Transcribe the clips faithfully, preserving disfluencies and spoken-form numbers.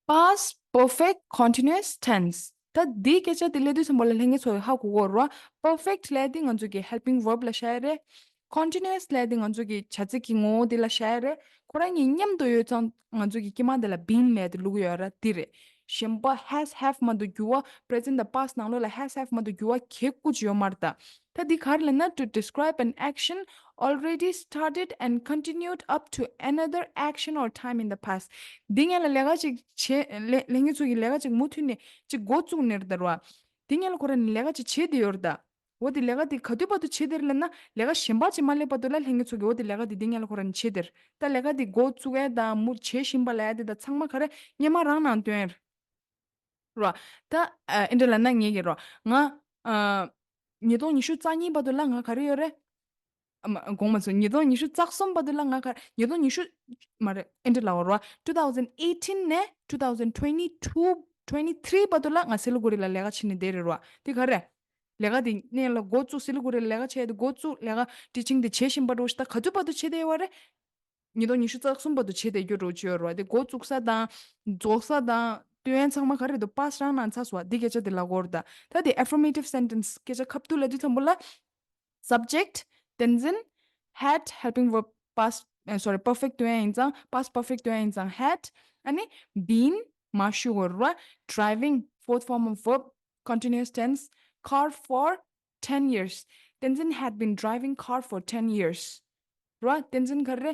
Past perfect continuous tense. ད་འདིའི་སྐད་ཆ་དེ་ལབ་དུས་ཙམ་པ་ལ་ལྷན་རྒྱས་ཚོ་ཧ་གོ་གོ་རེད་བ། Perfect ལབ་དེ་ང་ཚོ་གི་helping verb ལ་བཞག་ཡ་རེད། Continuous ལབ་དེ་ང་ཚོ་གི་བྱ་ཚིག་གི་ངོ་བོ་དེ་ལ་བཞག་ཡ་རེད། ཁོ་རང་གཉིས་མཉམ་དུ་ཡོད་ཙང་ང་ཚོ་གི་དཀྱིལ་མ་དེ་ལ་been ལབ་དེ་བླུག་གི་ཡོད་ར། དེ་རེད། གཞན་པ་has have མ་གཏོགས་འགྱུར་བ་present དང་past ནང་ལོགས་ལ་has have མ་གཏོགས་འགྱུར་བ་གང་ཡང་ཅིག་ཡོད་མ་རེད་ད། ད་འདི་ག་རེ་ལབ་ན། To describe an action already started and continued up to another action or time in the past. འདི་སྔོན་ལ་ལས་ཀ་ཅིག་བྱས། ལས་ལས་ངེད་ཚོ་གི་ལས་ཀ་ཅིག་མུ་མཐུད་ནས་ཅིག་འགོ་བཙུགས་ནས་རེད་ད་ར། འདི་སྔོན་ལ་ཁོ་རང་ནས་ལས་ཀ་ཅིག་བྱས་བསྡད་ཡོད་རེད་ད། འོ་དེ་ལས་ཀ་དེ་ག་དུས་བར་དུ་བྱས་བསྡད་རེད་ལབ་ན། ལས་ཀ་གཞན་པ་ཅིག་མ་སླེབས་བར་དུ་ལ་ལས་ངེད་ཚོ་གི་འོ་དེ་ལས་ཀ་དེ་འདི་སྔོན་ལ་ཁོ་རང་ནས་བྱས་བསྡད་རེད། ད་ལས་ཀ་དེ་འགོ་བཙུགས་ཡས་དང་མུ་བྱེད་བཞིན་པ་ལབ་ཡས་དེ་དང་ཚང་མ་ག་རེ་སྔོན་མ་རང་ནང་བཏོན་ཡས་རེད། རོ། ད་ཨ་ཨེ་འདྲ་ལབ་ན་ངེད་ཀྱི་རོ། ང་ཨ་ཉིས་སྟོང་ཉི་ཤུ་རྩ་གཉིས་བར་དུ་ལ་ང་ག་རེ་ཡོད་རེད། ཨ་མ་དགོངས་མ་ཚོམས། ཉིས་སྟོང་ཉི་ཤུ་རྩ་གསུམ་བར་དུ་ལ་ང་ག་ཉིས་སྟོང་ཉི་ཤུ་མ་རེད། ཨེ་འདྲ་ལབ་པ་རོ། two thousand eighteen ནས་two thousand twenty two twenty three བར་དུ་ལ་ང་སི་ལི་གུ་རི་ལ་ལས་ཀ་བྱེད་ནས་བསྡད་རེད་རོ། དེ་ག་རེད། ལས་ཀ་དེ་སྔོན་ལ་འགོ་བཙུགས། སི་ལི་གུ་རི་ལ་ལས་ཀ་བྱས་ཏེ་འགོ་བཙུགས། ལས་ཀ་teaching དེ་བྱེད་བཞིན་པ་རོ། ད་ག་དུས་བར་དུ་བྱས་བསྡད་ཡོད་རེད། ཉིས་སྟོང་ཉི་ཤུ་རྩ་གསུམ་བར་དུ་བྱས་བསྡད་རྒྱུ་འདྲ་བོ་ཅིག་ཡོད་རེད་བ། དེ་འགོ་བཙུགས་ས་དང་རྫོགས་ས་དང་སྟོན་ཡས་ཚང་མ་ག་རེ་འདུག past རང་ནང་ཚར་སོང་བ། འདི་སྐད་ཆ་དེ་ལབ་དགོས་རེད་ད། ད་དེ་affirmative sentence སྐད་ཆ་ཁ་བསྡུ་ལབ་དུས་ཙམ་པ་ལ། Subject བསྟན་འཛིན། Had helping verb past ཨ་sorry perfect སྟོན་ཡས་ཡིན་ཙང་past perfect སྟོན་ཡས་ཡིན་ཙང་had། ཨ་ནི་been མར་ཞུ་དགོས་རེད་བ། Driving fourth form of verb continuous tense car for ten years. བསྟན་འཛིན་had been driving car for ten years. ར། བསྟན་འཛིན་ག་རེ།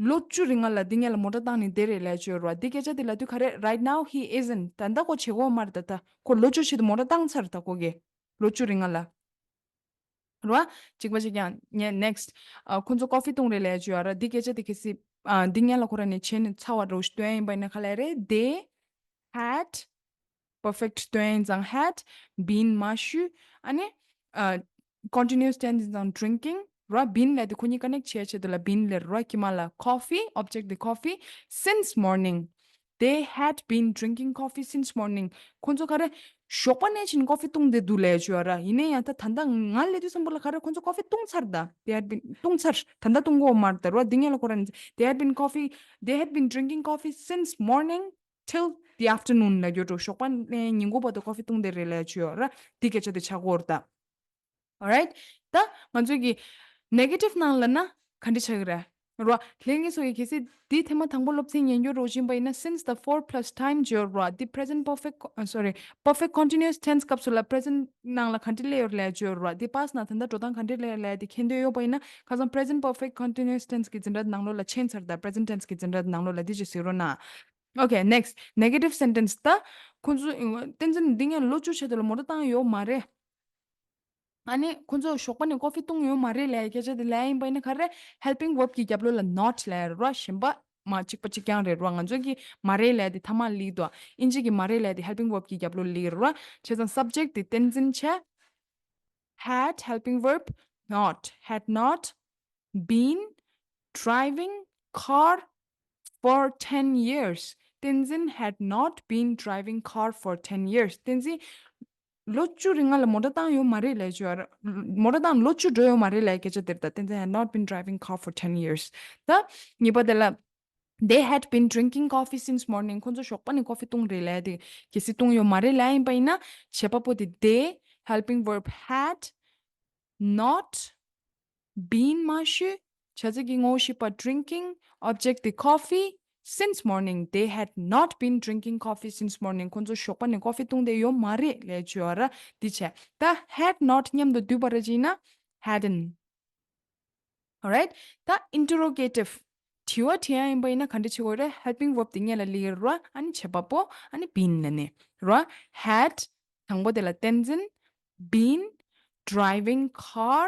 ལོ་བཅུ་རིང་ལ་འདི་སྔོན་ལ་མོ་ཊ་བཏང་ནས་བསྡད་རེད་ལབ་ཡས་ཅིག་ཡོད་ར། འདི་སྐད་ཆ་དེ་ལབ་དུས་ག་རེ། Right now he isn't. ད་ལྟ་ཁོ་བྱེད་ཀྱི་ཡོད་མ་རེད་ད། ད་ཁོ་ལོ་བཅུ་ཆེད་དུ་མོ་ཊ་བཏང་ཚར་ད་ཁོ་གིས། ལོ་བཅུ་རིང་ལ། ར། གཅིག་པ་གཅིག་རྐྱང་། ངས་next ཨ་ཁོ་ཚོ་ཀོ་ཧྥི་བཏུང་རེད་ལབ་ཡས་ཅིག་ཡོད་ར། འདི་སྐད་ཆ་དེ་གལ་སྲིད་ཨ་འདི་སྔོན་ལ་ཁོ་རང་ནས་བྱས་ནས་ཚར་བ་འདྲ་བོ་ཞིག་སྟོན་ཡས་ཡིན་པ་ཡིན་ན་ག་རེ་ལབ་རེད། They had perfect སྟོན་ཡས་ཙང་had, been མར་ཞུ། ཨ་ནི་ཨ་continuous tense ཡིན་ཙང་drinking ར། been ལབ་དེ་ཁོ་གཉིས་connect བྱེད་ཆེད་དུ་ལ་been ལབ་ར། དཀྱིལ་མ་ལ་coffee, object དེ་coffee, since morning. They had been drinking coffee since morning. ཁོ་ཚོ་ག་རེ། ཞོགས་པ་ནས་བྱས་ནས་ཀོ་ཧྥི་བཏུང་བསྡད་འདུག་ལབ་ཡས་ཅིག་ཡོད་ར། ཡིན་ན་ཡང་ད་ད་ལྟ་ང་སླེབས་དུས་ཙམ་པ་ལ་ག་རེ། ཁོ་ཚོ་ཀོ་ཧྥི་བཏུང་ཚར་ད། They had been བཏུང་ཚར། ད་ལྟ་བཏུང་གི་ཡོད་མ་རེད་ད་ར། འདི་སྔོན་ལ་ཁོ་རང་། They had been coffee, they had been drinking coffee since morning till the afternoon ལབ་ཡས་ཅིག་ཡོད་ར། ཞོགས་པ་ནས་ཉིན་གུང་བར་དུ་ཀོ་ཧྥི་བཏུང་བསྡད་རེད་ལབ་ཡས་ཅིག་ཡོད་ར། འདི་སྐད་ཆ་དེ་ཆགས་ཀྱི་ཡོད་རེད་ད། Alright. ད་ང་ཚོའི་གི་negative ནང་ལ་ན་ག་འདྲ་ཆགས་ཀྱི་རེད། ར། ལྷན་རྒྱས་ཚོ་གིས་གལ་སྲིད་འདི་ཐེངས་མ་དང་པོ་སློབ་ཚན་ཉན་རྒྱུ་འདྲ་བོ་ཡིན་པ་ཡིན་ན། since the four plus time ཅིག་ཡོད་ར། འདི་present perfect ཨ་sorry perfect continuous tense སྐབས་སུ་ལ་present ནང་ལ་ག་འདྲ་སླེབས་ཡོད་ལབ་ཡས་ཅིག་ཡོད་ར། འདི་past ནང་ད་ལྟ་འགྲོ་སྟངས་ག་འདྲ་སླེབས་ལབ་ཡས་དེ་མཁྱེན་འདོད་ཡོད་པ་ཡིན་ན། ཁ་སང་present perfect continuous tense གི་འཛིན་གྲྭ་ནང་ལོགས་ལ་མཁྱེན་ཚར་ད། present tense གི་འཛིན་གྲྭ་ནང་ལོགས་ལ་འདི་ཅིག་གཟིགས་རོགས་གནང་། Okay, next, negative sentence ད་ཁོ་ཚོ་བསྟན་འཛིན་འདི་སྔོན་ལོ་བཅུ་ཆེད་དུ་ལ་མོ་ཊ་བཏང་ཡོད་མ་རེད། ཨ་ནི་ཁོ་ཚོ་ཞོགས་པ་ནས་ཀོ་ཧྥི་བཏུང་ཡོད་མ་རེད་ལབ་ཡས་སྐད་ཆ་དེ་ལབ་ཡས་ཡིན་པ་ཡིན་ན་ག་རེ། helping verb གི་རྒྱབ་ལོགས་ལ་not ལབ་ཡས་རེད་ར། གཞན་པ་མ་གཅིག་པ་གཅིག་རྐྱང་རེད་ར། ང་ཚོ་གི་མ་རེད་ལབ་ཡས་དེ་མཐའ་མ་སླེབས་འདུག་ཨིན་ཇི་གི་མ་རེད་ལབ་ཡས་དེ་helping verb གི་རྒྱབ་ལོགས་སླེབས་རེད་ར། བྱས་ཙང་subject དེ་བསྟན་འཛིན་བྱས། Had helping verb not, had not been driving car for ten years. བསྟན་འཛིན་had not been driving car for ten years. བསྟན་འཛིན་ལོ་བཅུ་རིང་ལ་མོ་ཊ་བཏང་ཡོད་མ་རེད་ལབ་ཡས་ཅིག་ཡོད་ར། མོ་ཊ་བཏང་ལོ་བཅུ་འགྲོ་ཡོད་མ་རེད་ལབ་ཡས་སྐད་ཆ་དེ་རེད་ད། བསྟན་འཛིན་had not been driving car for ten years. ད་གཉིས་པ་དེ་ལ། They had been drinking coffee since morning. ཁོ་ཚོ་ཞོགས་པ་ནས་ཀོ་ཧྥི་བཏུང་རེད་ལབ་ཡས་དེ་གལ་སྲིད་བཏུང་ཡོད་མ་རེད་ལབ་ཡས་ཡིན་པ་ཡིན་ན། བྱེད་པ་པོ་དེ་they, helping verb had, not, been མ་ཞུ། བྱ་ཚིག་གི་ངོ་བོ་བཞི་པ་drinking, object དེ་coffee, since morning. They had not been drinking coffee since morning. ཁོ་ཚོ་ཞོགས་པ་ནས་ཀོ་ཧྥི་བཏུང་བསྡད་ཡོད་མ་རེད་ལབ་ཡས་ཅིག་ཡོད་ར། འདི་བྱས། ད་had not མཉམ་དུ་བསྡུས་པ་ར་ཅིག་ཡིན་ན་hadn't. Alright. ད་interrogative དྲི་བ་དྲི་ཡ་ཡིན་པ་ཡིན་ན་ག་འདྲ་བྱེད་དགོས་རེད། helping verb དེ་སྔོན་ལ་སླེབས་ར། ཨ་ནི་བྱེད་པ་པོ། ཨ་ནི་been ལབ་ནས་ར། Had དང་པོ་དེ་ལ་བསྟན་འཛིན། Been driving car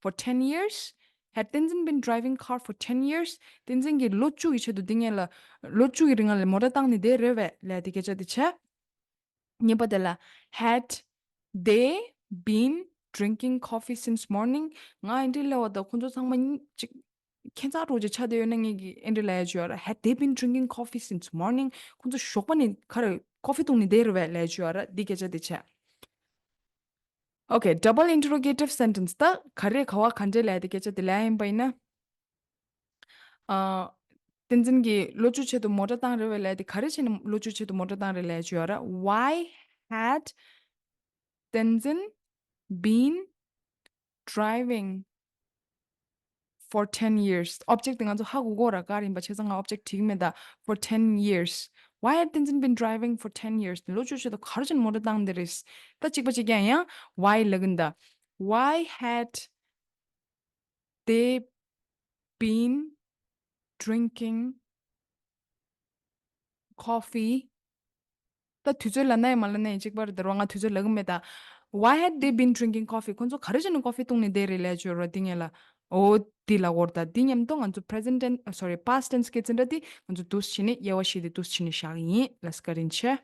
for ten years. Had བསྟན་འཛིན་been driving car for ten years? བསྟན་འཛིན་གྱིས་ལོ་བཅུ་ཡི་ཆེད་དུ་འདི་སྔོན་ལ། ལོ་བཅུ་ཡི་རིང་ལ་མོ་ཊ་བཏང་ནས་བསྡད་རེད་པས་ལབ་ཡས་དེ་སྐད་ཆ་དེ་བྱས། གཉིས་པ་དེ་ལ། Had they been drinking coffee since morning? ང་ཨེ་འདྲ་ལབ་པ་དང་ཁོང་ཚོ་ཚང་མ་གཉིས་ཅིག་ཁྱད་མཚར་པོ་ཅིག་ཆགས་བསྡད་ཡོད་ན། ངས་ཀྱིས་ཨེ་འདྲ་ལབ་ཡས་ཅིག་ཡོད་ར། Had they been drinking coffee since morning? ཁོང་ཚོ་ཞོགས་པ་ནས་ག་རེ་ཀོ་ཧྥི་བཏུང་ནས་བསྡད་རེད་པས་ལབ་ཡས་ཅིག་ཡོད་ར། འདི་སྐད་ཆ་དེ་བྱས། Okay, double interrogative sentence ད་ག་རེ་ག་བ་ག་འདྲ་ལབ་ཡས་དེ་སྐད་ཆ་དེ་ལབ་ཡས་ཡིན་པ་ཡིན་ན། ཨ། བསྟན་འཛིན་གྱིས་ལོ་བཅུ་ཆེད་དུ་མོ་ཊ་བཏང་རེད་པས་ལབ་དེ་ག་རེ་བྱས་ནས་ལོ་བཅུ་ཆེད་དུ་མོ་ཊ་བཏང་རེད་ལབ་ཡ་ཅིག་ཡོད་ར། Why had Tenzin been driving for ten years? Object དེ་ང་ཚོ་ཧ་གོ་གོ་ར། ག་རེ་ཡིན་པ་བྱས་ཙང་ང་object བྲིས་ཀྱི་མེད་ད། For ten years. Why had Tenzin been driving for ten years? ལོ་བཅུ་ཆེད་དུ་ག་རེ་བྱས་ནས་མོ་ཊ་བཏང་བསྡད་རེད། ད་གཅིག་པ་གཅིག་རྐྱང་ཡང་why ལབ་གིན་ད། Why had they been drinking coffee? ད་དུས་ཚོད་ལབ་ན་ཡང་མ་ལབ་ན་ཡང་གཅིག་པ་རེད་ད་རོ། ང་དུས་ཚོད་ལབ་གི་མེད་ད། Why had they been drinking coffee? ཁོང་ཚོ་ག་རེ་བྱས་ནས་coffee བཏུང་ནས་བསྡད་རེད་ལབ་བརྗོད་རོ། འདི་ངས་ལ་འོ་འདི་ལབ་དགོས་རེད་ད། འདི་མཉམ་དུ་ང་ཚོ་present tense, sorry, past tense སྐད་ཅིག་འདྲ་འདི་ང་ཚོ་འདུག་སེ་བྱས་ནས་དབྱེ་བ་ཕྱེ་སྟེ་འདུག་སེ་བྱས་ནས་བཞག་གི་ཡིན། ལགས་སོ། བཀའ་དྲིན་ཆེ།